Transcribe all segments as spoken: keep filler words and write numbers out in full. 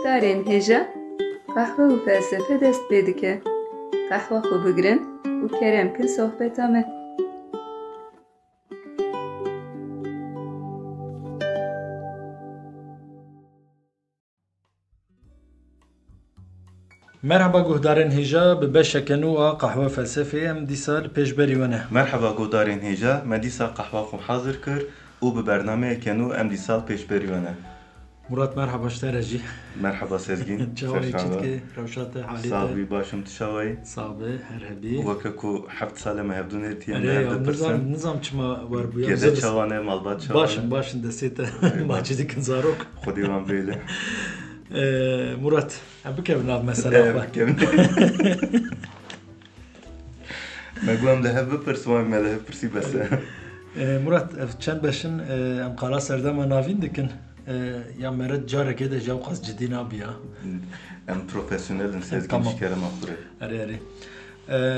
Darên hêja, qehwe û felsefe dest pê dike. Qehwa xwe bigirin û kerem kin sohbeta me. Merhaba guhdarên hêja, bi beşeke nû a Qehwe Felsefeyê em dîsa li pêşberî we ne. Merhaba guhdarên hêja, me dîsa qehwa xwe hazir kir û bi bernameyeke nû em dîsa li pêşberî we ne. Murat, merhaba ji te re jî. Merhaba Sezgîn. Çawa yî, çi dikî? Rewşa te, halê te? Sax bî, baş im, tu çawa yî? Sax be, her hebî. Weke ku heft sal e me hevdû nedîtiye, em Erê, li hev ya, dipirsin. Nizam, nizam çima wer bûye. Gede çawa ne, malbat çawa ne? Baş in, baş in, destê te. Eyvallah. Maçî dikin zarok. Xwedê wan bêle. Ee, Murat, em bikevin nav mesela xwe. Bikevin. Me got em li hev bipirsin, wan me li hev pirsî bes e. Ee, Murat, ev çend beş in, e, em qala serdema navîn dikin. E, ya meret carekê de ji ewqas cidî nabiya. Em profesyonel in, Sezgîn, tamam. Ji kerema xwe re. Erê, erê.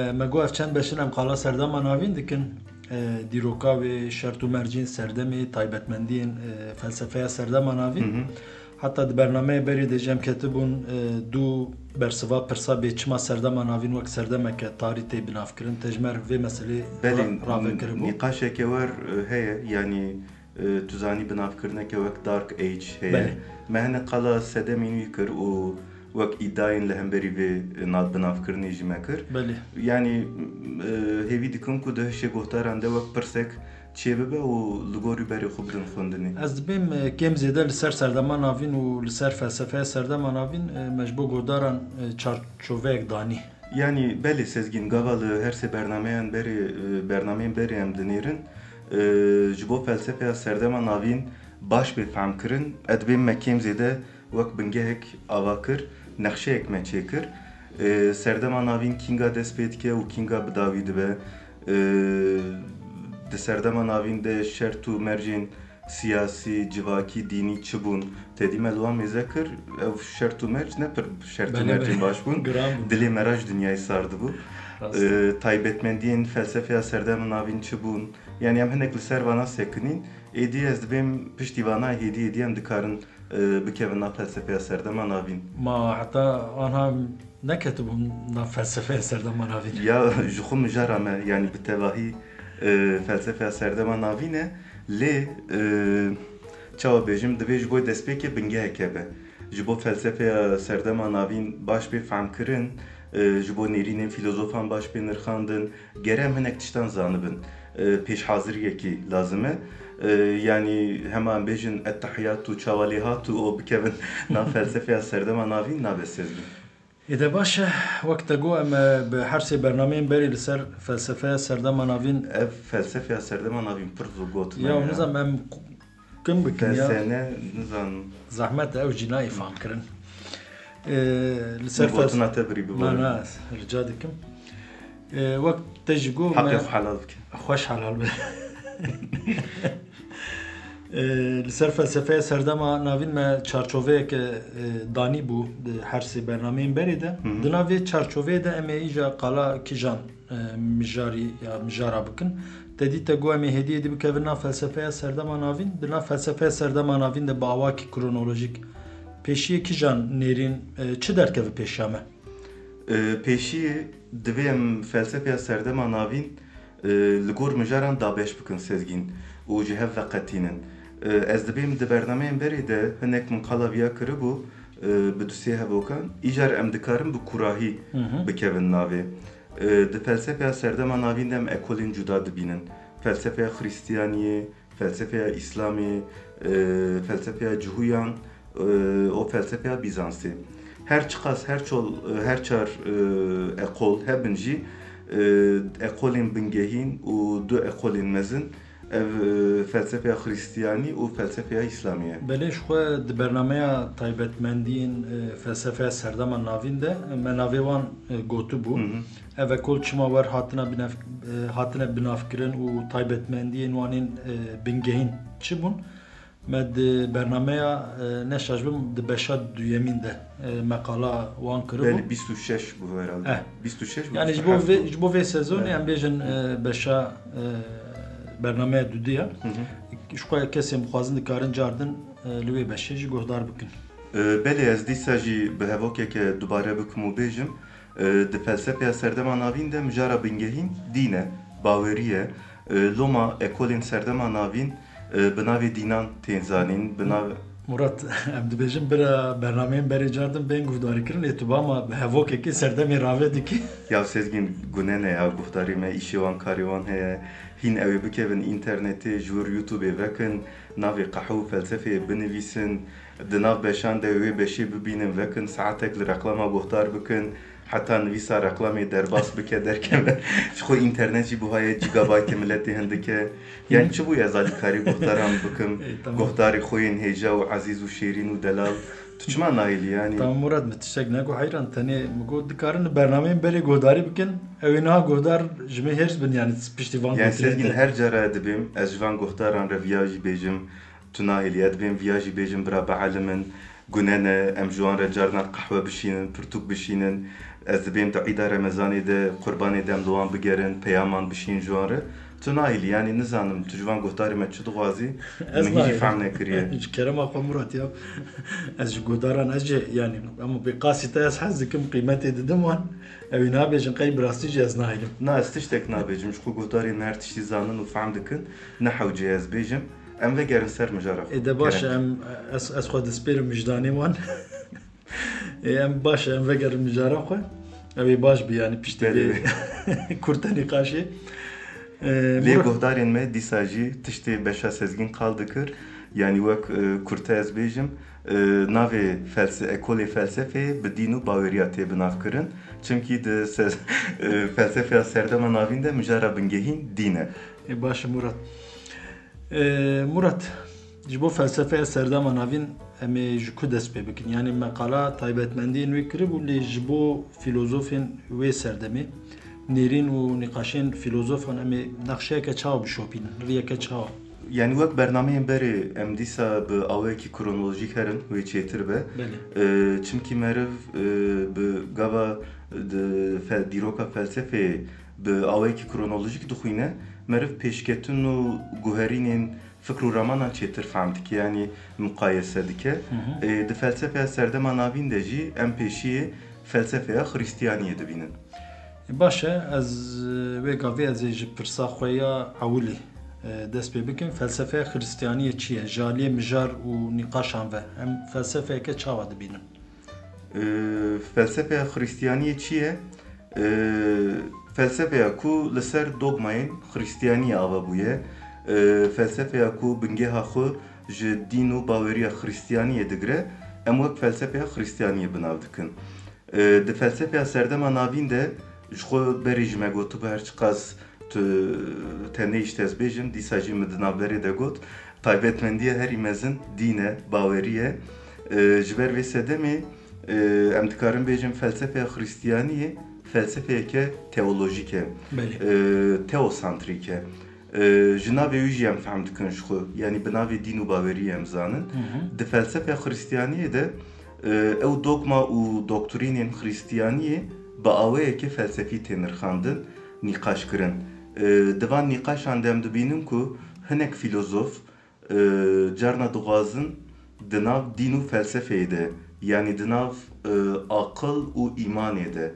E, me got ev çend beş in em qala serdema navîn dikin. E, dîroka wê, şert û mercên serdemê, taybetmendiyên, e, felsefeya serdema navîn. Hı hı. Heta di bernameyê berê de jî em ketibûn, e, du bersiva pirsa bê çima serdema navîn wek serdemeke tarî tê binavkirin. Te ji me re vê meselê Belê, ra-, rave kiribû. Nîqaşeke wer, e, heye, yanî, e, tu zanî binavkirineke wek Dark Age heye. Belê. Me hinek qala sedemên wî kir û wek îdayên li hemberî vê, e, nav-, binavkirinê jî me kir. Belê. Yanî, e, hêvî dikim ku di hişê guhdaran de wek pirsek çêbibe û li gorî berê xwe bidin xwendinê. Ez dibêm, e, kêm zêde li ser serdema navîn û li ser felsefeya serdema navîn, e, me ji bo guhdaran, e, çarçoveyek danî. Yanî belê Sezgîn, gava li her sê bernameyan berê, e, bernameyên berê em dinêrin, e, ji bo felsefeya serdema navîn baş bê fehmkirin, ez dibêm me kêm zêde wek bingehek ava kir, nexşeyek me çêkir. E, serdema navîn kînga dest pê dike û kînga bi dawî dibe. E, di serdema navîn de şert û mercên siyasî, civakî, dînî çi bûn? Tedî me li wan mêze kir, ev şert û merc ne pir şert û Belê, mercên belê. baş bûn. Giran bûn. Dilê me re ji dinyayê sar dibû. Rast. E, taybetmendiyên felsefeya serdema navîn çi bûn? Yanî em hinek li ser vana sekinîn. Êdî ez dibêm piştî vana hêdî hêdî em dikarin e, bikevin nav felsefeya serdema navîn. Ma heta anha neketibûn nav felsefeya serdema navîn. Ya ji xwe mijara me, yanî bi tevahî, e, felsefeya serdema navîn e, lê, e, çawa bêjim, divê ji bo destpêkê bingeheke be. Ji bo felsefeya serdema navîn baş bê fehmkirin, e, ji bo nêrînên fîlozofan baş bê nirxandin, gere em hinek tiştan zanibin. E, pêşhaziriyekî lazim e. E, yanî hema em bêjin Ettehiyatu çawa lê hat û o bikevin nav felsefeya serdema navîn nabe Sezgîn. Ê de baş e, wek te got em, e, bi her sê bernameyên berê li ser felsefeya serdema navîn Ev felsefeya serdema navîn pir zû gotin. Ya nizam em kim bikin ya. Felsene, nizanim. Zehmet e, ew jî nayê fam kirin. Ee, li ser Min gotina fes- te birî Na, bibore. na, rica dikim. Ee, wek te jî got Heqê me xwe helal bike. Xweş helal be. Ee, li ser felsefeya serdema navîn me çarçoveyeke, e, danî bû di her sê bernameyên berê de. Hı hı. Di nav vê çarçoveyê de em ê îja qala kijan e, mijarî ya mijara bikin. Te dî te got em ê hêdî hêdî bikevin nav felsefeya serdema navîn. Di nav felsefeya serdema navîn de bi awakî kronolojîk pêşiyê kijan nêrîn, e, çi derkeve pêşiya me? E, pêşiyê divê em felsefeya serdema navîn, e, li gor mijaran dabeş bikin Sezgîn û ji hev veqetînin. E, ez dibêm di bernameyên berê de hinek min qala viya kiribû, e, bi du sê hevokan. Îcar em dikarin bi kurahî Hı hı. bikevin navê. E, di felsefeya serdema navîn de em ekolên cuda dibînin. Felsefeya Xristiyaniyê, felsefeya Îslamê, e, felsefeya Cihuyan, e, û felsefeya Bîzansê. Her çiqas, her çol, e, her çar, e, ekol hebin jî, e, ekolên bingehîn û du ekolên mezin, Ev, e, felsefeya Xristiyanî û felsefeya Îslamî ye. Belê, ji xwe di bernameya taybetmendiyên, e, felsefeya serdema navîn de me navê wan, e, gotibû. Hı hı. Ev ekol çima wer hatine binaf-, e, hatine binavkirin û taybetmendiyên wan ên, e, bingehîn çi bûn? Me di bernameya, e, ne şaş bim, di beşa duyemîn de, e, me qala wan kiribû. Belê, bîst û şeş bû herhalde. Eh. Bîst û şeş bû, Yanî ji bo bîst û heft vê, bû. ji bo vê sezonê Belê. em bêjin, e, beşa, e, bernameya dudiya. Hı hı. Ji xwe kesên bixwazin dikarin cardin, e, li wê beşê jî guhdar bikin. E, belê, ez dîsa jî bi hevokeke dubare bikim û bêjim, e, di felsefeya serdema navîn de mijara bingehîn dîn e, bawerî ye. E, loma ekolên serdema navîn, e, bi navê dînan tên zanîn, bi nav- Murat, em dibêjin bira bernameyên berê car din bên guhdarîkirin, ê tu ba ma bi hevokekê serdemê rave dikî. Ya Sezgîn, gune ne ya, guhdarê me, îşê wan, karê wan heye. Hîn ew ê bikevin înternetê, ji wir YouTubeê vekin, navê qehwe û felsefeyê binivîsin. Di nav beşan de wê beşê bibînin, vekin, saetek li reklama guhdar bikin, heta nivîsa reklamê derbas bike, derkeve. Ji xwe înternet jî buha ye, gigabaytê miletê hindik e. Yani çi bûye ez alîkarî guhdaran bikim? Ê, tamam. Guhdarê xwe yên hêja û ezîz û şêrîn û delal. Tu çima nahêlî yani? Tamam Murat, min tiştek negot heyran. Tenê min got dikarin li bernameyên berê guhdarî bikin. Ew ê niha guhdar ji me hêrs bin yani piştî van Yani gotinên Sezgîn, te. Her cara dibêm, ez ji van guhdaran re viya jî bêjim. Tu nahêlî, ez dibêm viya jî bêjim, bira bielimin, gune ne, em ji wan re carna qehwe bişînin, pirtûk bişînin. Ez dibêm di îda Remezanê de, qurbanê de em li wan bigerin, peyaman bişîn ji wan re. Tu nahêlî, yanî nizanim, tu ji van guhdarê me çi dixwazî, Ez min hîn jî nahêlim. Fehm nekiriye. Ji kerema xwe Murat ya, ez ji guhdaran ez jî, yanî, em bi qasî te ez hez dikim, qîmetê didim wan. Ew ê nabêjin qey bi rastî jî ez nahêlim. Na, ez tiştek nabêjim, ji xwe guhdarên me her tiştî zanin û fehm dikin. Ne hewce ez bêjim, em vegerin ser mijara xwe. Ê de baş e, Kerem. Em, ez, ez xwe dispêrim wijdanê wan. Ê, em baş e, em vegerin mijara xwe. Ew ê baş bi, yani piştî Belê. Vê kurte nîqaşê. Ê, Lê Murat guhdarên me dîsa jî tiştê beşa Sezgîn qal dikir. Yani wek, e, kurte ez bêjim, e, navê felse-, ekolê felsefê bi dîn û baweriya tê binavkirin. Çimkî di se-, e, felsefeya serdema navîn de mijara bingehîn dîn e. Ê, baş e Murat. Ee, Murat, ji bo felsefeya serdema navîn em ê ji ku dest pê bikin? Yanî me qala taybetmendiyên wê kiribû, lê ji bo fîlozofên wê serdemê, nêrîn û nîqaşên fîlozofan em ê nexşeyeke çawa bişopînin, riyeke çawa? Yani wek bernameyên berê em dîsa bi awayekî kronolojîk herin, wê çêtir be. Belê. Ee, çimkî meriv, e, bi gava di fe-, dîroka felsefeyê bi awayekî kronolojîk dixwîne, meriv pêşketin û guherînên fikr û ramanan çêtir fehm dike, yanî muqayese dike. Hı hı. Ê, di felsefeya serdema navîn de jî em pêşiyê felsefeya Xristiyaniyê dibînin. Baş e, ez, e, wê gavê ez ê ji pirsa xwe ya ewilî, e, dest pê bikim. Felsefeya Xristiyaniyê çi ye? Ji aliyê mijar û nîqaşan ve em felsefeyeke çawa dibînin? Ee, felsefeya Xristiyaniyê çi ye? Ee, felsefeya ku li ser dogmayên Xristiyaniyê ava bûye, ee, felsefeya ku bingeha xwe ji dîn û baweriya Xristiyaniyê digire, em wek felsefeya Xristiyaniyê bi nav dikin. Ee, di felsefeya serdema navîn de ji xwe berê jî me gotibû, her çiqas tu, te nehişt ez bêjim, dîsa jî min di navberê de got, taybetmendiya herî mezin dîn e, bawerî ye. E, ji ber vê sedemê, e, em dikarin bêjin felsefeya Xristiyaniyê felsefeyeke teolojîk e. Belê. E, teosantrîk e. E, ji navê wî jî em fehm dikin ji xwe. Yanî bi navê dîn û bawerî em zanin. Hı hı. Di felsefeya Xristiyaniyê de, e, ew dogma û doktrînên Xristiyaniyê bi awayeke felsefî tê nirxandin, nîqaş kirin. E, di van nîqaşan de em dibînin ku hinek fîlozof, e, carna dixwazin di nav dîn û felsefeyê de, yanî di nav, e, aqil û îmanê de.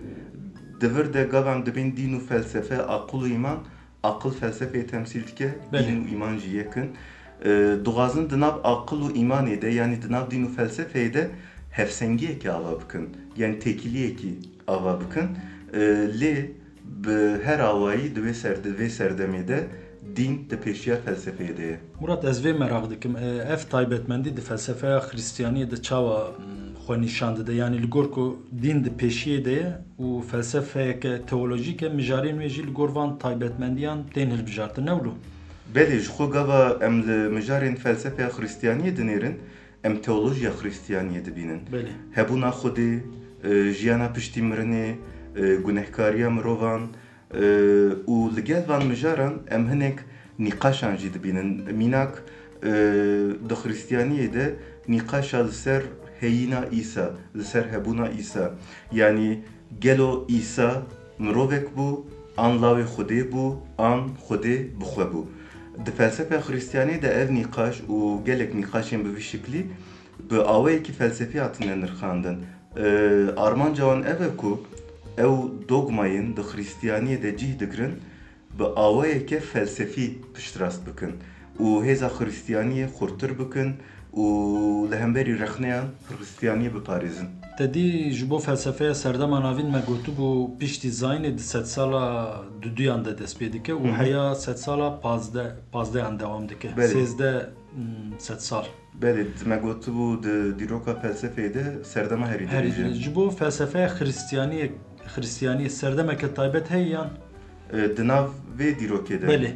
Di vir de gava em dibên dîn û felsefe, aqil û îman, aqil felsefeyê temsîl dike, Belê. Dîn û îman jî yek in. E, dixwazin di nav aqil û îmanê de, yanî di nav dîn û felsefeyê de hevsengiyekê ava bikin, yanî têkiliyekî ava bikin. E, lê bi her awayî di wê ser-, di vê serdemê de dîn di pêşiya felsefeyê de ye. Murat, ez vê meraq dikim, e, ev taybetmendî di felsefeya Xristiyaniyê de çawa, mm, xwe nîşan dide? Yanî li gor ku dîn di pêşiyê de ye û felsefeyeke teolojîk e, mijarên wê jî li gor van taybetmendiyan tên hilbijartin, ne wilo? Belê, ji xwe gava em li mijarên felsefeya Xristiyaniyê dinêrin, em teolojiya Xristiyaniyê dibînin. Belê. Hebûna Xwedê, e, jiyana piştî mirinê, e, gunehkariya mirovan, e, û li gel van mijaran em hinek nîqaşan jî dibînin. Mînak, e, di Xristiyaniyê de nîqaşa li ser heyîna Îsa, li ser hebûna Îsa. Yanî gelo Îsa mirovek bû, an lawê Xwedê bû, an Xwedê bi xwe bû? Di felsefeya Xristiyaniyê de ev nîqaş û gelek nîqaşên bi vî şiklî Bi awayekî felsefî hatine nirxandin. E, armanca wan ev e ku ew dogmayên di Xristiyaniyê de cih digirin, bi awayeke felsefî piştrast bikin û hêza Xristiyaniyê xurtir bikin û li hemberî rexneyan Xristiyaniyê biparêzin. Te dî ji bo felsefeya serdema navîn me gotibû piştî zayînê di sedsala duduyan de dest pê dike û Hı hı. heya sedsala pazdeh, pazdehan dewam dike. Belê. Sêzdeh, mm, sedsal. Belê, me gotibû di dîroka felsefeyê de serdema herî Herî dirêj e. dirêj. Ji bo felsefeya Xristiyaniyê, Xristiyaniyê serdemeke taybet heye yan? E, di nav vê dîrokê de. Belê.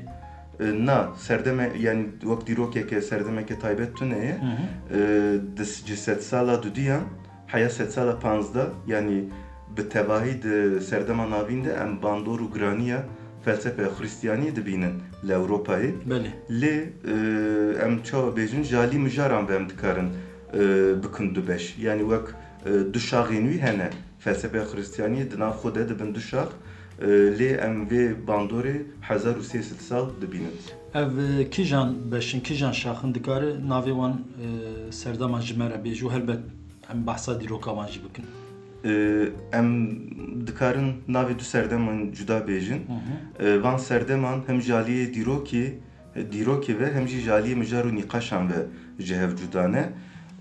E, na, serdeme, yani wek dîrokeke, serdemeke taybet tune ye. Hı hı. E, di s-, ji sedsala dudiyan, heya sedsala panzdeh, yani bi tevahî di serdema navîn de em bandor û giraniya felsefeya Xristiyaniyê dibînin li Ewropayê. Belê. Lê, e, em çawa bêjin, ji alî mijaran ve em dikarin, e, bikin du beş. Yani wek, e, du şaxên wî hene. Felsefeya Xristiyaniyê di nav xwe de dibin du şax, e, lê em vê bandorê hezar û sê sed sal dibînin. Ev, e, kîjan beşin, kîjan şaxin dikare navê wan, e, serdema ji me re bêje û helbet em behsa dîroka wan jî bikin. E, em dikarin navê du serdeman cuda bêjin. Hı hı. E, van serdeman hem ji aliyê dîrokê, dîrokê ve hem jî ji aliyê mijar û nîqaşan ve ji hev cuda ne.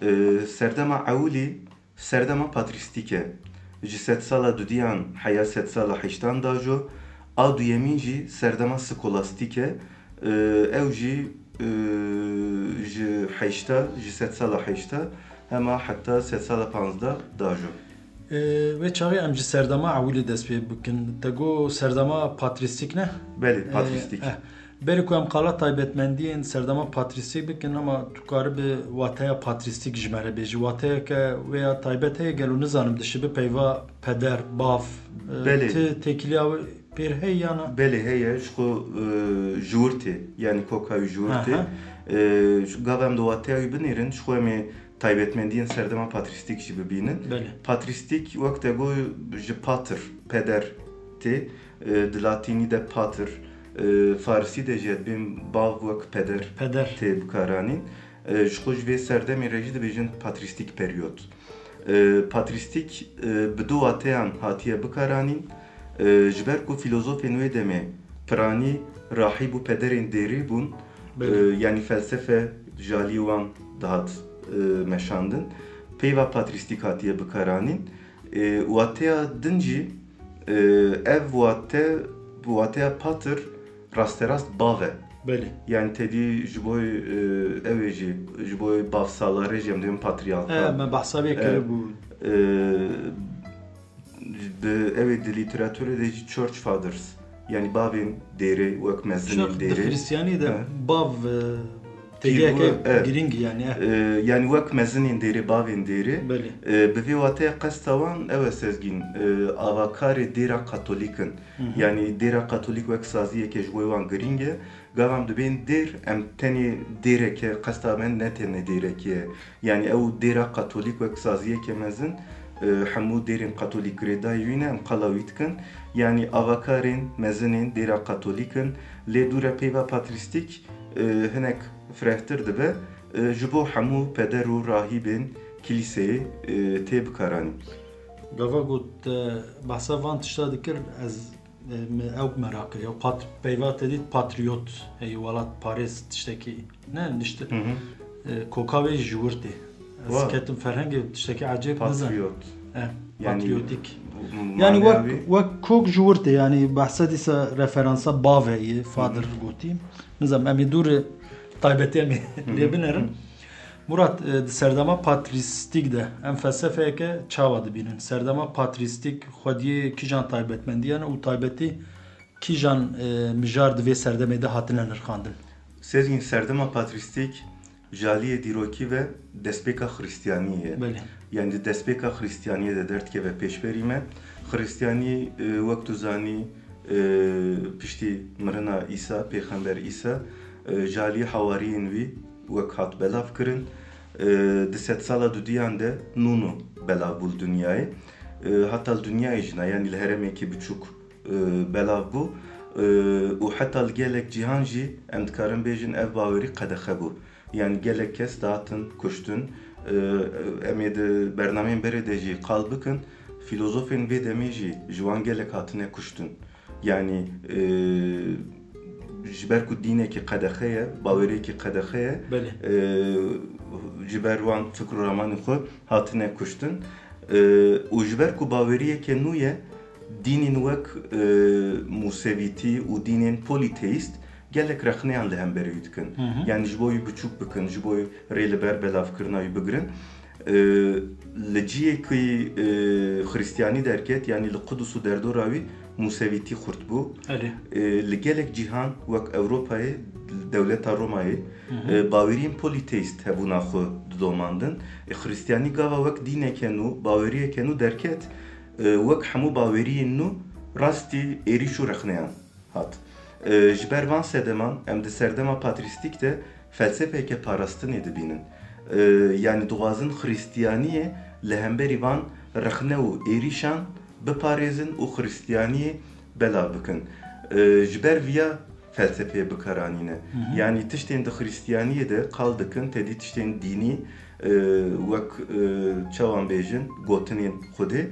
E, serdema ewilî serdema patrîstîk e. Ji sedsala dudiyan heya sedsala heştan dajo, a duyemîn jî serdema skolastîk e. E, ew jî, e, ji heşta, ji sedsala heşta hema heta sedsala panzdeh dajo. E, wê çaxê em ji serdema ewilî dest pê bikin. Te got serdema patrîstîk ne? Belê, E, patrîstîk. eh. Berî ku em qala taybetmendiyên serdema patrîstîk bikin, ama tu karibe wateya patrîstîk ji me re bêjî. Wateyeke wê ya taybet heye, gelo nizanim dişibe peyva peder, bav, e, Belê. ti têkiliya wê pêr heye ya na? Belê heye, ji xwe, e, ji wir tê, yani koka wî ji wir tê. Aha. E, ji, gava em di wateya wî binêrin, ji xwe em ê taybetmendiyên serdema patrîstîk jî bibînin. Belê. Patrîstîk wek te got ji pater, peder tê. E, di latînî de pater, e, farisî de jî dibên bav wek peder Peder. tê bikaranîn. E, ji xwe ji vê serdemê re jî dibêjin patrîstîk periyot. E, patrîstîk, e, bi du wateyan hatiye bikaranîn. E, ji ber ku fîlozofên wê demê piranî rahîb û pederên dêrê bûn, Belê. e, yanî felsefe ji alî wan dihat, e, meşandin. Peyva patrîstîk hatiye bikaranîn. E, wateya din jî, e, ev wate, wateya pater rasterast bav e. Belê. Yani te dî ji bo, e, ew ê jî, ji bo bavsalare jî em dibên patriyarkal. E, me behsa vê E, kiribû. e, di, ew ê di lîteratûrê de jî church fathers, yani bavên dêrê wek mezinên Şax, di dêrê. Xristiyanî de He. bav, e, Têgeyeke Tîrbu, e, girîng yani, e. E, yani wek mezinên dêrê, bavên dêrê. Belê. E, bi vê wateyê qesta wan ew e Sezgîn, e, avakarê dêra katolîk in. Hı hı. Yani dêra katolîk wek saziyeke ji bo wan girîng e. Gava em dibên dêr, em tenê dêreke, qesta me ne tenê dêrekê ye. Yani ew dêra katolîk wek saziyeke mezin, e, hemû dêrên katolîk girêdayî wî ne, em qala wî dikin. Yani avakarên mezinên dêra katolîk in. Lê dû re peyva patrîstîk, e, hinek firehtir dibe, e, ji bo hemû peder û rahîbên kilîseyê, e, tê bikaranîn. Gava got, e, behsa van tişta dikir, ez, e, me, ew meraq kiriye. Pat-, peyva te dît patriyot, hey, welatparêz tiştekî, ne, nişte, Hı hı. e, koka wê ji wir tê. Ez Wa. ketim ferhengê tiştekî ecêb nizam. Patriyot. E, Yani patriyotîk. bu Yani wek, manevî wek kok ji wir tê, yani behsa dîsa referansa bavê ye, father Hı hı. gotî. Nizam, em ê dûr taybetî em ê Hı hı. lê binerin. Hı. Murat, e, di serdema patrîstîk de em felsefeyeke çawa dibînin? Serdema patrîstîk xwediyê kîjan taybetmendiyan û taybetî kîjan, e, mijar di vê serdemê de hatine nirxandin? Sezgîn, serdema patrîstîk ji aliyê dîrokî ve destpêka Xristiyaniyê ye. Belê. Yani di destpêka Xristiyaniyê de derdikeve pêşberî me. Xristiyanî, e, wek tu zanî, e, piştî mirina Îsa, pêxember Îsa, e, ji alî hawariyên wî wek hat belav kirin. E, di sedsala dudiyan de nûno belav bû li dinyayê. E, heta li dinyayê jî na, yanî li herêmekî biçûk, e, belav bû. e, û heta li gelek cîhan jî em dikarin bêjin ev bawerî qedexe bû. Yani gelek kes dihatin kuştin. E, em ê di bernameyên berê de jî qal bikin, filozofên vê demê jî ji wan gelek hatine kuştin. Yani, e, ji ber ku dînekî qedexe ye, baweriyekî qedexe ye, Belê. e, ji ber wan fikr û ramanên xwe hatine kuştin. E, û ji ber ku baweriyeke nû ye, dînên wek, e, Musevîtî û dînên polîteîst gelek rexneyan li hemberî wî dikin. Hı hı. Yani ji bo wî biçûk bikin, ji bo wî rê li ber belavkirina wî bigirin. E, li cihê ku, e, Xristiyanî derket, yani li Qudus û derdora wî Musevîtî xurt bû. Erê. E, li gelek cîhan wek Ewropayê, dewleta Romayê, Hı hı. e, baweriyên polîteîst hebûna xwe didomandin. E, Xristiyanî gava wek dîneke nû, baweriyeke nû derket, e, wek hemû baweriyên nû rastî êrîş û rexneyan hat. E, ji ber van sedeman em di serdema patrîstîk de felsefeyeke parastinê dibînin. E, yani dixwazin Xristiyaniyê li hemberî van rexne û êrîşan biparêzin û Xristiyaniyê belav bikin. E, ji ber viya felsefeyê bi kar anîne. Hı hı. Yani tiştên di Xristiyaniyê de qal dikin, tedî tiştên dînî, e, wek, e, çawan bêjin, gotinên Xwedê,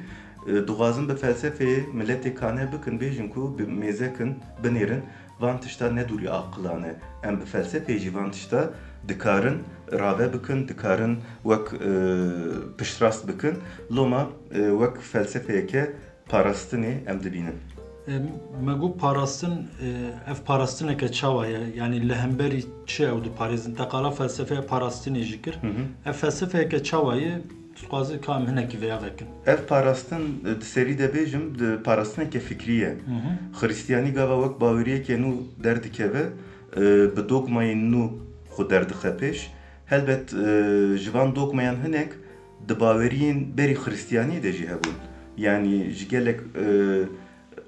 e, dixwazin bi felsefeyê miletê kane bikin, bêjin ku bi mêzekin, binêrin, van tişta ne dûrî aqilan e. Em bi felsefeyê jî van tişta dikarin rave bikin, dikarin wek, e, piştrast bikin. Loma, e, wek felsefeyeke parastinê em dibînin. E, me got parastin, e, ev parastineke çawa ye? Yani li hemberî çi ew diparêzin? Te qala felsefeya parastinê jî kir. Hı hı. Ev felsefeyeke çawa ye? Dixwazim ka em hinekî vêya vekin. Ev parastin, e, di serî de bêjim, di parastineke fikrî ye. Hı hı. Xristiyanî gava wek baweriyeke nû derdikeve, e, bi dogmayên nû xwe derdixe pêş. Helbet, e, ji van dogmayan hinek di baweriyên berî Xristiyaniyê de jî hebûn. Yani ji gelek, e,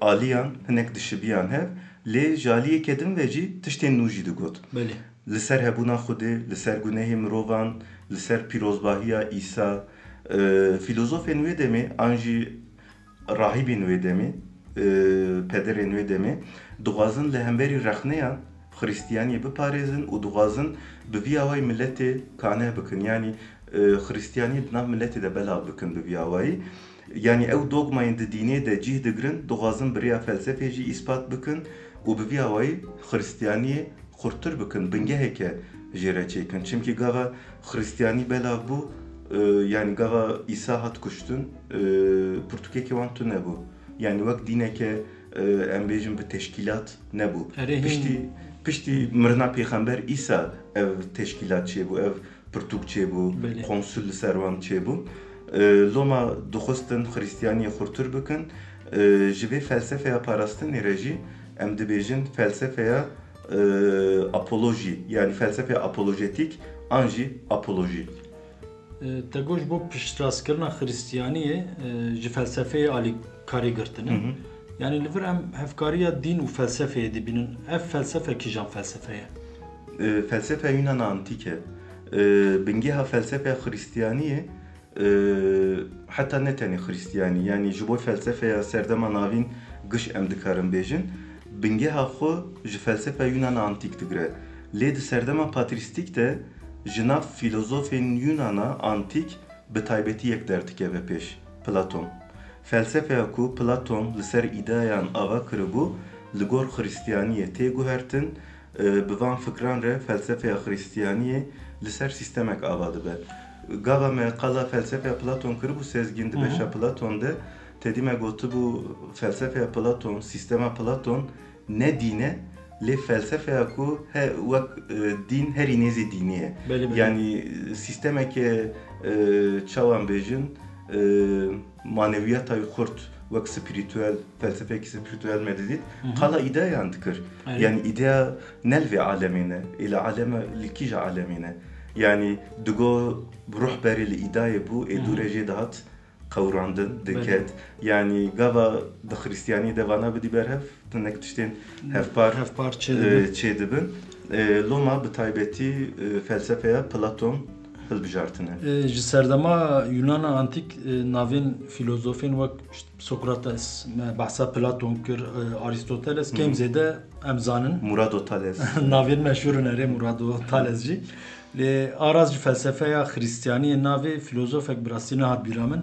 aliyan hinek dişibiyan hev, lê ji aliyeke din ve jî tiştên nû jî digot. Belê. Li ser hebûna Xwedê, li ser gunehê mirovan, li ser pîrozbahiya Îsa, e, filozofên wê demê an jî rahîbên wê demê, e, pederên wê demê dixwazin li hemberî rexneyan Xristiyaniyê biparêzin û dixwazin bi vî awayî miletê kane bikin. Yanî, e, Xristiyaniyê di nav miletê de belav bikin bi vî awayî. Yanî ew dogmayên di dînê de cih digirin, dixwazin bi rêya felsefê jî îspat bikin û bi vî awayî Xristiyaniyê xurttir bikin, bingeheke jê re çêkin. Çimkî gava Xristiyanî belav bû, e, yanî gava Îsa hat kuştin, e, pirtûkekê wan tune bû. Yanî wek dîneke, e, em bêjin bi teşkîlat nebû. Erê, hîn. Piştî, piştî mirina Pêxember Îsa ev teşkîlat çêbû, ev pirtûk çêbû, Belê. Konsul li ser wan çêbû. E, loma dixwestin Xristiyaniyê xurtir bikin. E, ji vê felsefeya parastinê re jî em dibêjin felsefeya, e, apolojî, yani felsefeya apolojetik an jî apolojî. E, te got ji bo piştrastkirina Xristiyaniyê, e, ji felsefeyê alîkarî girtine. Hı hı. Yani li vir em hevkariya dîn û felsefeyê dibînin. Ev felsefe kîjan felsefe ye? E, felsefe Yunana Antîk e. E, bingeha felsefeya Xristiyaniyê, e, heta ne tenê Xristiyanî, yani ji bo felsefeya serdema navîn giş em dikarin bêjin, bingeha xwe ji felsefeya Yunana Antîk digire. Lê di serdema patrîstîk de ji nav filozofên Yunana Antîk bi taybetî yek derdikeve pêş, Platon. Felsefeya ku Platon li ser îdeayan ava kiribû, li gor Xristiyaniyê tê guhertin, e, bi van fikran re felsefeya Xristiyaniyê li ser sîstemek ava dibe. Gava me qala felsefeya Platon kiribû, Sezgîn, di Hı hı. beşa Platon de, tedî me gotibû, felsefeya Platon, sîstema Platon ne dîn e, lê felsefeya ku he, wek, e, dîn herî nêzî dînî ye. Belê, belê. Yani, e, sîstemeke, e, çawan bêjin, e, maneviyata wî xurt wek spirituel, felsefekî spirituel me didît, Hı hı. qala îdeayan dikir. Erê. Yani îdea ne li vê alemê ne, ê li aleme, li kîja alemê ne. Yani digo ruh berê li îdayê bû, ê Hı hı. dûre jê dihat qewrandin, Belê. diket. Yani gava di Xristiyanî de vana bidî berhev, hinek tiştên hevpar, Hevpar çê e, dibin. çê dibin. E, loma bi taybetî, e, felsefeya Platon, hilbijartine. E, ji serdema Yunana Antîk, e, navên filozofên wek, işte, Sokrates, me behsa Platon kir, e, Aristoteles, kêm zêde em zanin. Murado Thales. Navên meşhûr in, erê, Murado Thales jî. Lê a rast ji felsefeya Xristiyaniyê navê filozofek bi rastî nehat bîra min.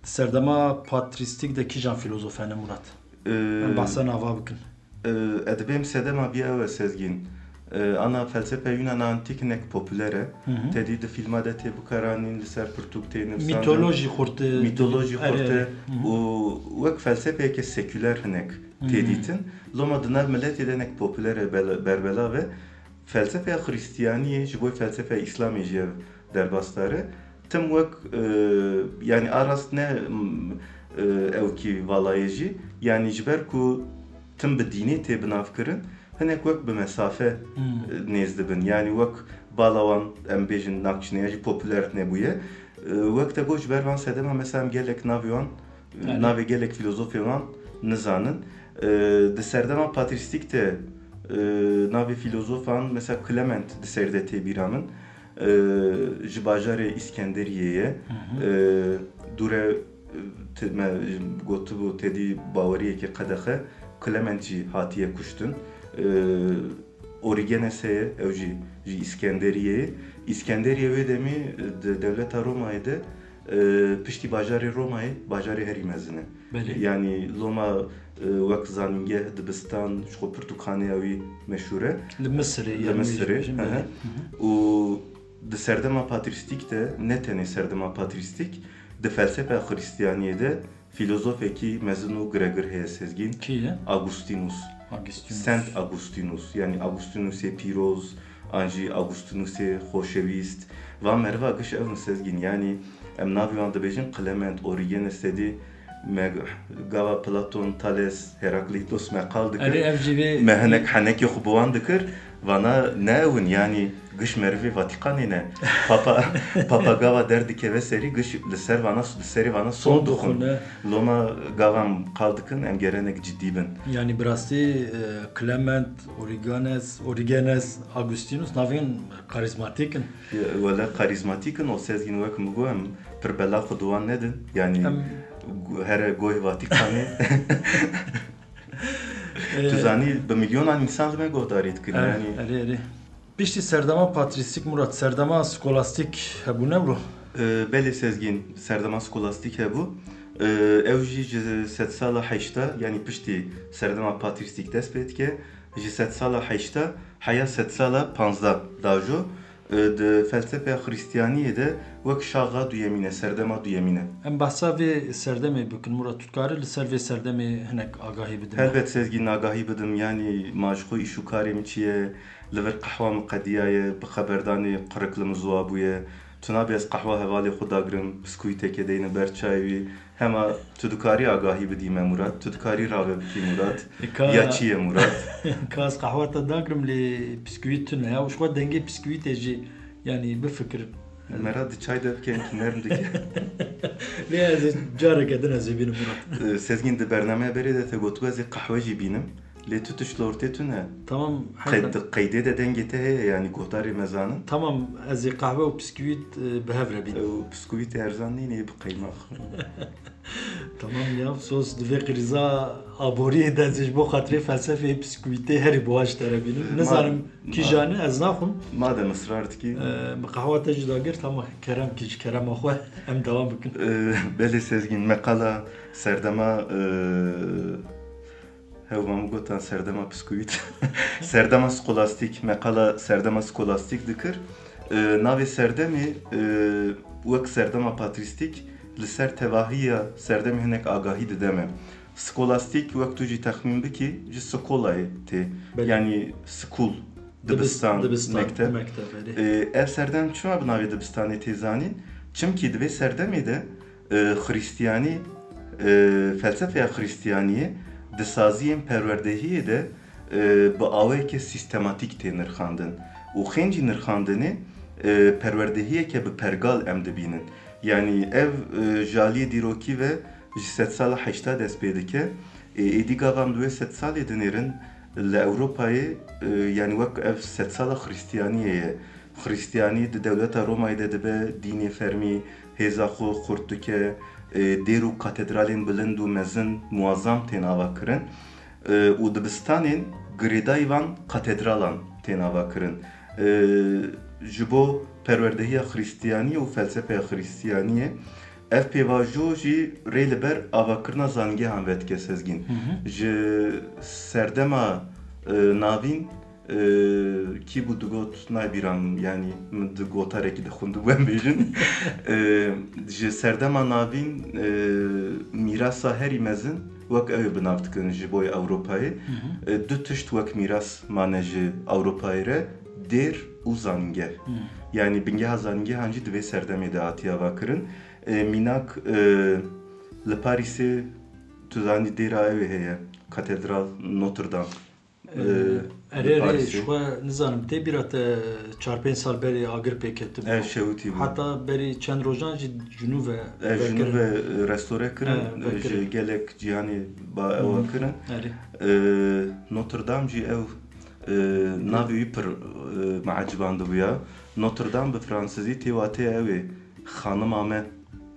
Di serdema patrîstîk de kîjan filozof hene, Murat? Ee, Em behsa nava bikin. Ee, ez dibêm sedema bî ew e, Sezgîn. Ee, ana felsefe Yunana Antîk hinek popüler e. Hı hı. Tedî di fîlma de tê bikaranîn, li ser pirtûk tê nivîsandin. Mîtolojî xurt e. Mîtolojî Erê, xurt e. Hı hı. Û wek felsefeyeke seküler hinek Hı hı. tê dîtin. Loma di nav miletê de hinek popüler e, bel-, berbelav e. Felsefeya Xristiyaniyê ji bo felsefeya Îslamê jî ev derbasdar e. Tim wek, e, yanî a rast ne, m, e, ewkî vala ye jî, yanî ji ber ku tim bi dînê tê binavkirin, hinek wek bi mesafe, Hmm. e, nêz dibin. Yanî wek bala wan, em bêjin, nakçine ya jî popüler nebûye. E, wek te got, ji ber van sedema mesela em gelek navê wan, Belê. navê gelek filozofê wan nizanin. E, di serdema patrîstîk de, e, navê filozofan mesela Clement di ser de tê bîra min. E, ji bajarê Îskenderiyê ye. Hı hı. E, dûre, e, te-, me gotibû tedî baweriyeke qedexe, Clement jî hatiye kuştin. E, Origenes heye, ew jî ji Îskenderiyê ye. Îskenderiye wê demî di dewleta Romayê de, e, piştî bajarê Romayê, bajarê herî mezin e. Belê. Yanî loma, e, wek zanîngeh, dibistan, ji xwe pirtûkxaneya wî meşhûr e. Li Misirê, Li yanî Misirê, jî, hı hı. belê. Hı hı. Û di serdema patrîstîk de, ne tenê serdema patrîstîk, di felsefa Xristiyaniyê de filozofekî mezin û giregir heye, Sezgîn. Kî ye? Augustinus. Augustinus. Saint Augustinus, yanî Augustinusê pîroz, an jî Augustinusê xoşewîst. Van meriva giş ev in, Sezgîn, yanî em navê wan dibêjin Clement, Origenes, tedî me gava Platon, Thales, Heraklitos me qal dikin. Erê, ev jî vê Me hinek henekê xwe bi wan dikir, vana ne ew in, yanî giş merivê Vatikanê ne. Papa, Papa gava derdikeve serî, giş li ser vana, li serê vana sond Sond dixwin. dixwin, e. Loma gava em qal dikin, em gerenek cidî bin. Yanî bi rastî, e, Clement, Origenes, Origenes, Augustinus navên karizmatîk in. Ya, wele karizmatîk in, o Sezgîn wek min got, em pir bela xwe di wan nedin. Yanî Em gu-, here goyê Vatikanê. Tu Ee, zanî, bi milyonan însan li me guhdarî dikin, Erê, yanî. erê, erê. Piştî serdema patrîstîk, Murat, serdema skolastîk hebû, ne bro? Ee, belê Sezgîn, serdema skolastîk hebû. Ee, ew jî ji sedsala heşta, yanî piştî serdema patrîstîk dest pê dike, ji sedsala heşta heya sedsala panzdeh dajo, e, di felsefeya Xristiyaniyê de wek şaxa duyemîn e, serdema duyemîn e. Em behsa vê serdemê bikin, Murat, tu dikarî li ser vê serdemê hinek agahî bidin? Helbet Sezgîn, agahî bidim, yanî ma ji xwe îş û karê min çi ye, li vir qehwa min qediyaye, bi xeberdanê qurik li min ziwa bûye, tu nabê ez qehwa hevalê xwe dagirim, biskûyîteke deyne ber çayê wî, Hema tu dikarî agahî bidî me Murat, tu dikarî rave bikî Murat. E, ka Ya çi ye Murat? Ka ez qehwa te dagirim lê piskûyît tune ya, û ji xwe dengê piskûyîtê jî, yanî bifikirim. Me ra di çay de bike, hinkî nerm dike. Lê ez ê careke din ez ê bînim Murat. Ee, Sezgîn, di bernameya berê de te gotibû ez ê qehwe jî bînim. Lê tu tişt li ortê tune. Tamam, Qey-, heyran. Di qeydê de dengê te heye, yanî guhdarê me zanin. Tamam, ez ê qehwe û piskûyît, e, bi hev re bînim. Ew piskûyîtê erzan nîne, yê bi qeymax. Tamam ya, sos di vê krîza aboriyê de ez ê ji bo xatirê felsefeyê piskûyîtê herî bi wan ji te re bînim. Ma-, Nizanim ma-, kîjan e, ez naxwim. Madem israr dikî. E, min qehwa te jî dagir, tamam, kerem kî ji kerema xwe em dewam bikin. E, belê Sezgîn, me qala serdema, e, Hew, ma min gotan serdema piskûyît. Serdema skolastîk, me qala serdema skolastîk dikir. E, navê serdemê, e, wek serdema patrîstîk li ser tevahiya serdemê hinek agahî dide me. Skolastîk, wek tu jî texmîn bikî, ji skolayê tê. Belê. Yanî skûl, Dibis-, dibistan, dibistan, mekteb. mekteb, erê. E, ev serdem çima bi navê dibistanê tê zanîn? Çimkî di vê serdemê de e, Xristiyanî, e, felsefeya Xristiyaniyê di saziyên perwerdehiyê de, e, bi awayeke sîstematîk tê nirxandin û xêncî nirxandinê, e, perwerdehiyeke bi pergal em dibînin. Yanî ev, e, ji aliyê dîrokî ve ji sedsala heşta dest pê dike. E, êdî gava em di wê sedsalê dinêrin, li Ewropayê, e, yanî wek ev sedsala Xristiyaniyê ye. Xristiyanî di dewleta Romayê de dibe dînê fermî, hêza xwe xurt dike, e, dêr û katedralên bilind û mezin muazzam tên avakirin, e, û dibistanên girêdayî van katedralan tên avakirin. E, ji bo perwerdehiya Xristiyaniyê û felsefeya Xristiyaniyê, ev pêvajo jî rê li ber avakirina zanîngehan vedike Sezgîn. Hı hı. Ji serdema, e, navîn, e, kî bû digot, nabîram, yanî min di gotarekî de xwendibû em bêjin. E, ji serdema navîn, e, mîrasa herî mezin wek ew ê bi nav dikin ji bo Ewropayê. Hı hı. E, du tişt wek mîras mane ji Ewropayê re, dêr û zanîngeh. Hı. Yanî bingeha zanîngehan jî di vê serdemê de hatiye avakirin. E, mînak, e, li Parîsê tu zanî dêra ew ê heye, Katedral Notre Dame. Ee, Ee, erê, erê, Parisê. Ji xwe nizanim, tê bîra te çar pênc sal berê agir pê ketibû. Ev şewitî bû. Heta berî çend rojan jî ji nû ve Ev ji nû vekirin. Ve, e, restore kirin, He, e, vekirin. Ji gelek cîhanê ba ewa Hı. kirin. Erê. Ee, Notre Dame jî ew, e, navê wî pir, e, me ecibandibû ya. Notre Dame bi fransizî tê watê ew ê, xanima me.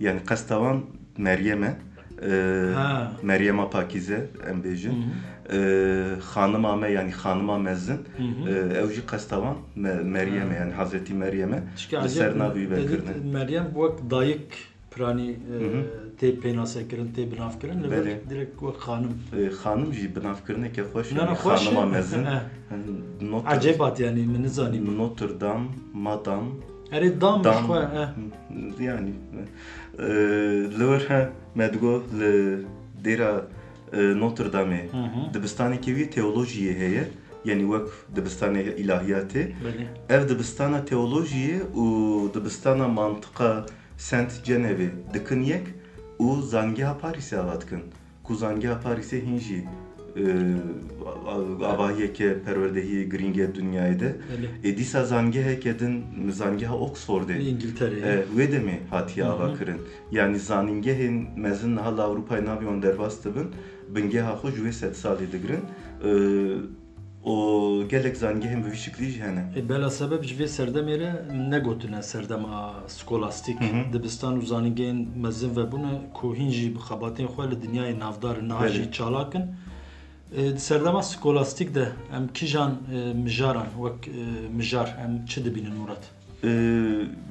Yani qesta wan Meryem e. Ee, Ha. Meryema Pakîze, em bêjin. Hı hı. Ee, xanima me, yani xanima mezin, Hı hı. ee, ew jî qesta wan me-, Meryem e, Ha. yani Hazretî Meryem e. Tişka Li ser navî vekirine. Meryem wek dayik piranî, e, Hı hı. tê pênasekirin, tê binavkirin, li vir Belê. direkt wek xanim. Ee, xanim jî binavkirineke xweş, Na, na, yani xweş xanima e. mezin. He. Yani Notre Ecêb hat yani, min nizanî. Notre Dame, Madame, Erê, dam Dam. xwe, e. Yani, e, li wir he, me digo li dêra, e, Notre Dameê Hı hı. dibistanekî wî teolojiyê heye. Yani wek dibistanê îlahiyatê. Belê. Ev dibistana teolojiyê û dibistana mantiqa Saint Genevê dikin yek û zangeha Parîsê ava dikin. Ku zangeha Parîsê hîn jî, e, a-, a-, avahiyeke perwerdehiyê girîng e dinyayê de. Belê. Ê dîsa zangeheke din, zangeha Oxfordê, Li Îngiltereyê. e, wê demê hatiye Hı hı. ava kirin. Yani zanîngehên mezin niha li Ewropayê navê wan derbas dibin, bingeha xwe ji wê sedsalê digirin. E, û gelek zanîngehên bi vî şiklî jî hene. E, bela sebeb ji vê serdemê re negotine serdema skolastîk. Hı hı. Dibistan û zanîngehên mezin vebûne ku hîn jî bi xebatên xwe li dinyayê navdar in, niha Belê. jî çalak in. E, di serdema skolastîk de em kîjan, e, mijaran wek, e, mijar em çi dibînin Murat? Ee,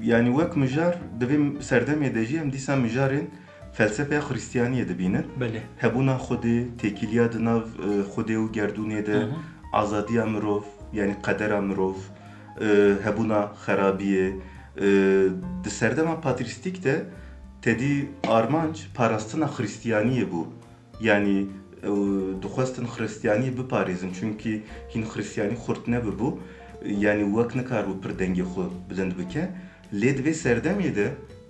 yani wek mijar, di vê serdemê de jî em dîsa mijarên felsefeya Xristiyaniyê dibînin. Belê. Hebûna Xwedê, têkiliya di nav, e, Xwedê û gerdûnê de, Hı hı. azadiya mirov, yani qedera mirov, e, hebûna xerabiyê. E, di serdema patrîstîk de tedî armanc parastina Xristiyaniyê bû. Yani, e, dixwestin Xristiyaniyê biparêzin, çunkî hîn Xristiyanî xurt nebibû, yani wek nikaribû pir dengê xwe bilind bike. Lê di vê serdemê de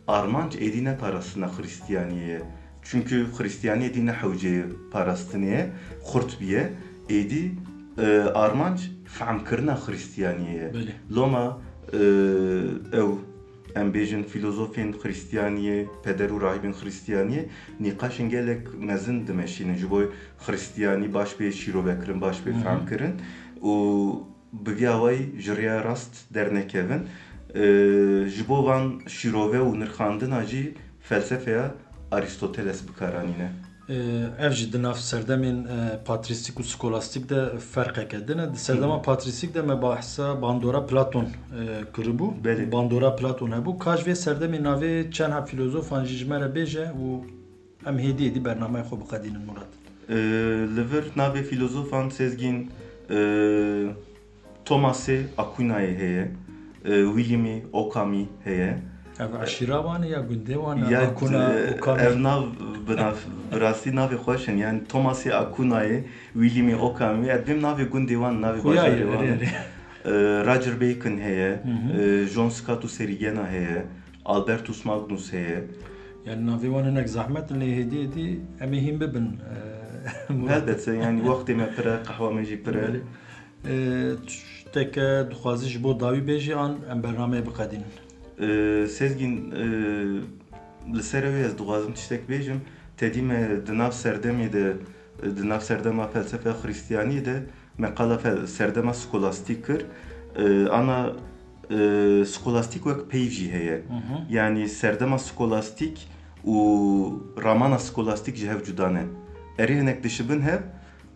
armanc êdî ne parastina Xristiyaniyê ye. Çunkî Xristiyanî êdî ne hewceyê parastinê ye, xurt biye. Êdî, e, armanc fehmkirina Xristiyaniyê ye. Belê. Loma, e, ew em bêjin, filozofên Xristiyaniyê, peder û rahîbên Xristiyaniyê nîqaşên gelek mezin dimeşînin ji bo Xristiyanî baş bê şîrovekirin, baş bê Hı hı. fehmkirin û bi vî awayî ji rêya rast dernekevin. Ee, ji bo van şîrove û nirxandina jî felsefeya Arîstoteles bi kar anîne. Ev jî di nav serdemên, e, patrîstîk û skolastîk de ferqeke din e. Di serdema Hı hı. patrîstîk de me bahsa bandora Platon, e, kiribû. Belê. Bandora Platon hebû. Ka ji vê serdemê navê çend heb filozofan jî ji me re bêje û em hêdî hêdî bernameyê xwe biqedînin, Murat. E, li vir navê filozofan Sezgîn, e, Thomasê Aquinayê heye, e, Williamê Okamî heye. Ev eşîra wan e ya gundê wan e? Ya, Akuna, e, Okamî. Ev nav bi nav, bi rastî navê xweş in. Yani Thomasê Aquinayê, Williamê Okamî, ez dibêm navê gundê wan, navê Xuya bajarê ye, wan erê, in. erê. E, Roger Bacon heye, Hı hı. e, John Scotus Erigena heye, Albertus Magnus heye. Yani navê wan hinek zehmet in, lê hêdî hêdî em ê hîn bibin. E, Murat. Helbet, yani wextê me pir e, qehwa me jî pir e. Belê. E, tişteke dixwazî ji bo dawî bêjî an em bernameyê biqedînin? E, Sezgîn, e, li ser ew ez dixwazim tiştek bêjim. Tedî me di nav serdemê de, di nav serdema felsefeya Xristiyaniyê de me qala fel-, serdema skolastîk kir. E, ana E, skolastîk wek peyv jî heye. Hı hı. Yanî serdema skolastîk û ramana skolastîk ji hev cuda ne. Erê hinek dişibin hev,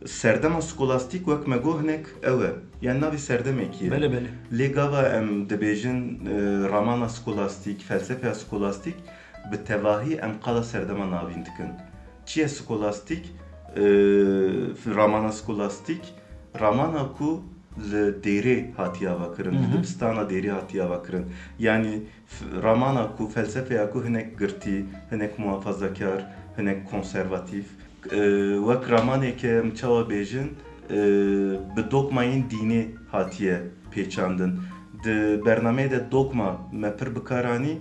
serdema skolastîk wek me got hinek ew e. Yanî navê serdemekî ye. Belê, belê. Lê gava em dibêjin, e, ramana skolastîk, felsefeya skolastîk, bi tevahî em qala serdema navîn dikin. Çi ye skolastîk? E, ramana skolastîk, ramana ku li dêrê hatiye avakirin, Hı li hı. dibistana dêrê hatiye avakirin. Yanî f-, ramana ku felsefeya ku hinek girtî, hinek muhafazakar, hinek konservatîf, e, wek ramaneke em çawa bêjin, e, bi dogmayên dînê hatiye pêçandin. Di bernameyê de dogma me pir bi kar anî.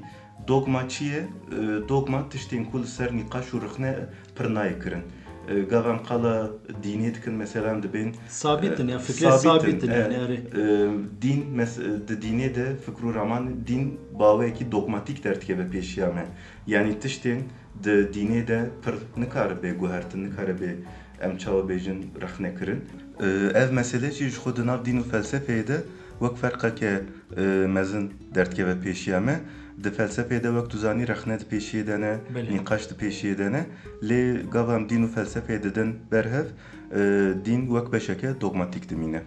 Dogma çi ye? E, dogma tiştên ku li ser nîqaş û rixne pir nayê kirin. E, gava em qala dînê dikin, mesela em dibên, Sabit in, e, ya fikrê sabit in, sabit in, e, yani, erê. e, dîn, mes-, e, di dînê de fikr û raman, dîn bi awayekî dogmatîk derdikeve pêşiya me. Yanî tiştên di dînê de pir nikare bê guhertin, nikare bê, em çawa bêjin, rexne kirin. E, ev mesele jî ji xwe di nav dîn û felsefeyê de wek ferqeke, e, mezin derdikeve pêşiya me. Di felsefeyê de wek tu zanî rexne di pêşiyê de ne, Belê. nîqaş di pêşiyê de ne. Lê gava em dîn û felsefeyê didin ber hev, e, dîn wek beşeke dogmatîk dimîne.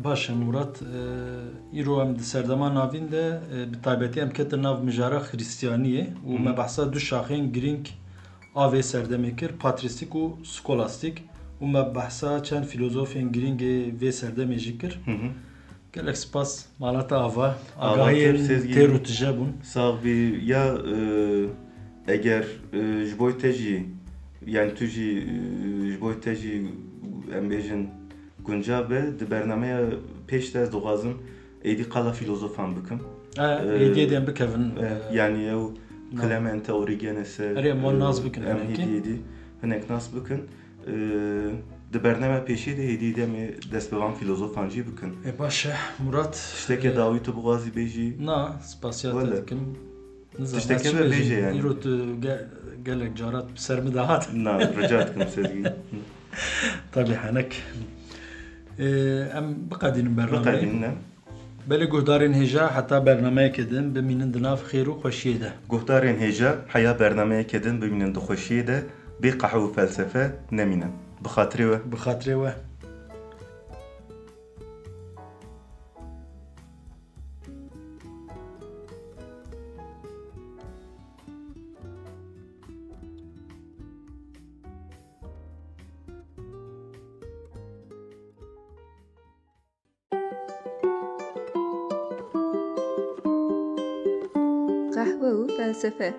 Baş e Murat, e, îro em di serdema navîn de, e, bi taybetî em ketin nav mijara Xristiyaniyê û Hı hı. me behsa du şaxên girîng a vê serdemê kir, patristîk û skolastîk, û me behsa çend filozofên girîngê vê serdemê jî kir. Hı hı. Gelek spas, mala te ava, Ava agahiyên kir, Sezgî. têr û tije bûn. Sax bî. Ya, e, eger, e, ji bo te jî, yani tu jî, e, ji bo te jî, em bêjin, guncav be, di bernameya pêş de ez dixwazim êdî qala filozofan bikim. E, E, êdî êdî em bikevin, e, e, yani ew na. Clemente Origenes'e, Erê, em wan e, nas bikin em hinek. êdî êdî hinek nas bikin. E, di bernameya pêşê de êdî êdî em ê dest bi van filozofan jî bikin. E, baş e, Murat. Tişteke E, dawî tu bixwazî bêjî? Na, spasiya te Wele. dikim. Nizam, Tişteke ez çi me bêjim? bêje yani. Îro tu ge-, gelek carat bi ser min de hat. Na, rica dikim Sezgî. Tabii henek. Ee, em biqedînin bernameyê. Biqedînin, em. Belê guhdarên hêja, heta bernameyeke din bimînin di nav xêr û xweşiyê de. Guhdarên hêja, heya bernameyeke din bimînin di xweşiyê de, bê qehwe û felsefe nemînin. Bi xatirê we. Bi xatirê we. Qehwe û felsefe.